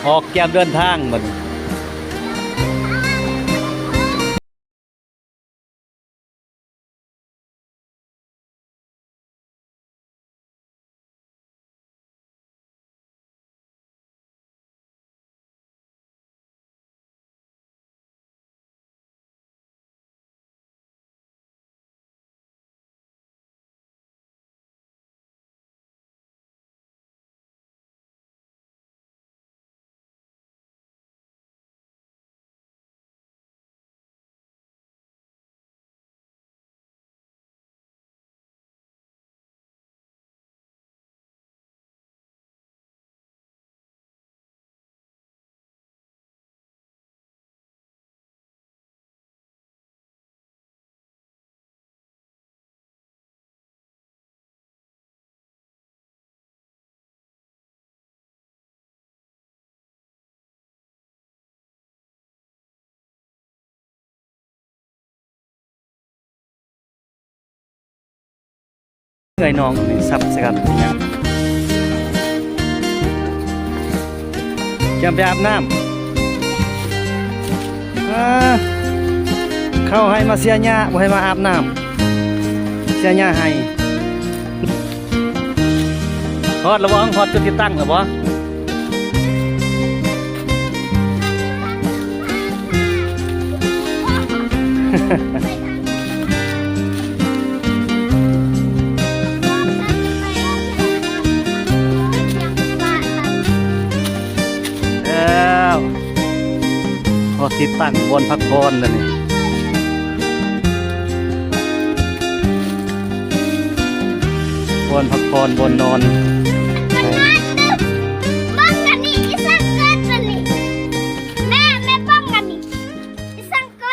ອອກກຽມເດີນທາງບັດນີ້. ເອື້ອຍນ້ອງນີ້ສັບໃສ່ກັນເປັນຫຍັງ? ກຽມໄປອາບນ້ຳ. ອ່າ ເຂົ້າໄຮ່ມາເສຍຫຍ້າ ບໍ່ໃຫ້ມາອາບນ້ຳ ເສຍຫຍ້າໄຮ່. ຮອດແລ້ວບໍ່? ຮອດຈຸດຕິດຕັ້ງແລ້ວບໍ່? ແລ້ວ ຮອດທີ່ຕັ້ງບ່ອນພັກຜ່ອນແລ້ວນີ້ ບ່ອນພັກຜ່ອນ ບ່ອນນອນ.